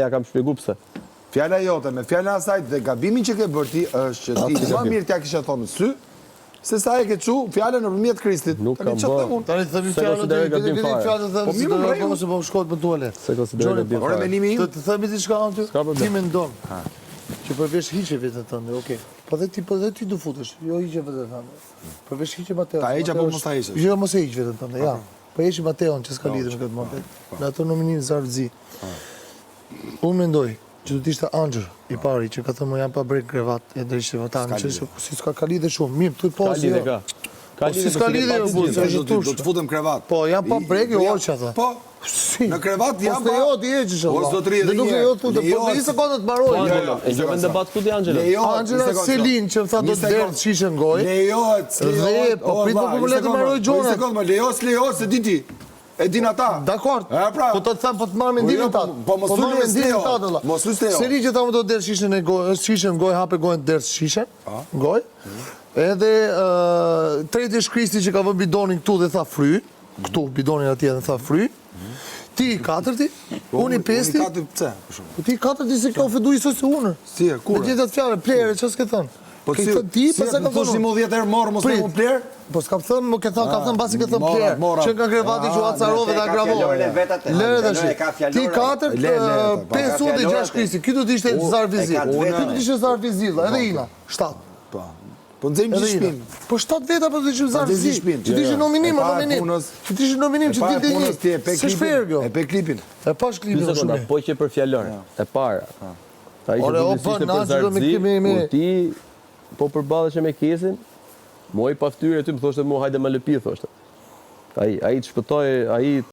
Ja kam shpjegu pse. Fjala jote me fjalën e asaj dhe gabimin që ke bërë ti është që ti më mirë t'ja kishe thonë në sy, se sa e ke çu fjalën nëpërmjet Kristit. Nuk kam bë. Tani të themi fjalën të themi fjalën të themi po se do të se po shkohet për tualet. S'e konsideroj gabim fare. Ore mendimi im. Të të themi diçka aty. Ti mendon që përveç hiqe veten tënde, okay. Po dhe ti po dhe ti do futesh, jo hiqe veten tënde. Përveç hiqe Mateon. Ta heq apo mos ta heqësh? Jo, mos e hiq veten tënde, ja. Po heqim Mateon që s'ka lidhje me këtë muhabet. Në ato nominim zarf zi. Unë mendoj që do të ishte Anxhel i pari që ka thënë më jam pa brekë krevat e drejtë që votan që se si s'ka ka lidhje shumë mirë thuj po Ka si lidhje jo. ka. Ka Po si lidhje s'ka po si ke lidhje pa jo ti burrë, gjithë. se është Do të turpshme. të futem krevat. Po jam pa I- brekë po jo jam- ça tha. Po. Si? Në krevat Po jam s'te pa. jo ti heqësh O valla. zotëri Dhe edhe nuk një e herë. jo thotë, po Lejohet. një sekondë të mbaroj. Po Jo, jo, Angelo, e një gjove në sekondë. debat këtu ti Angelo. Lejohet, një Angela sekondë, Selin që më tha Një do të sekondë. derdh shishen gojë. Lejohet, Dhe lejohet. po O, prit po vlla, po një më le të sekondë, mbaroj po, Një gjonat. sekondë, më lejohet, s'lejohet, se di ti. E din ata. Dakord. E pra. Po të të them, po të marr mendimin Po jo, tat. po mos Po thuj marr le, mendimin s'lejo. tat valla. Mos thuj s'lejo. Seri që tha më do derdh shishen e gojë, shishen në gojë, hape gojën derdh shishen në gojë. Edhe ë treti është Kristi që ka vënë bidonin këtu dhe tha fry, këtu bidonin atje dhe tha fry. Ti i katërti, Po, unë i pesti. Unë i katërti pse, për shembull? Po ti i katërti se ke ofendu njësoj si unë. Si e, kur? Me gjithë atë fjalë, plehër, çfarë s'ke thënë? Po Ke si, thënë ti, si pastaj më kam thosh thënë një unë. mu 10 herë morë, mos Prit. më plehër? Po s'kam thënë, më ke thënë, kam thënë pasi ke thënë Mora, plehër. mora. Që nga krevati që u Ah, acarove dhe ka agravove. fjalorin e vet atë. Lëre tash. Fjalorin e ka Ti fjalorin. katërt, Le, le, ë, po. pesë Ka unë dhe fjalorin gjashtë atë. Kristi. Ky do të ishte zarfi zi. e ka të Ky vetën. do të ishte zarfi zi, vlla, edhe Ina, shtatë. Po. Po nxjerrim Edhe gjithë Ina. shtëpinë. Po shtatë veta po do të ishte zarfi nxjerrim zi. shtëpinë. Që të ishte Jo, jo. nominim, E para nominim. punës- Që të ishte nominim, E që para të dilte punës një. ti e pe S'është klipin. fair kjo. E pe klipin. E pash Dy klipin sekonda, shumë. po që për fjalor, e para. Ai që Ore, o, duhet po, ishte na për që do me zarf zi, me- me- kur ti po përballeshe me Kesin, mua i paftyrë aty më thoshte mua hajde më lëpi thoshte. Ai ai të shpëtoi, ai.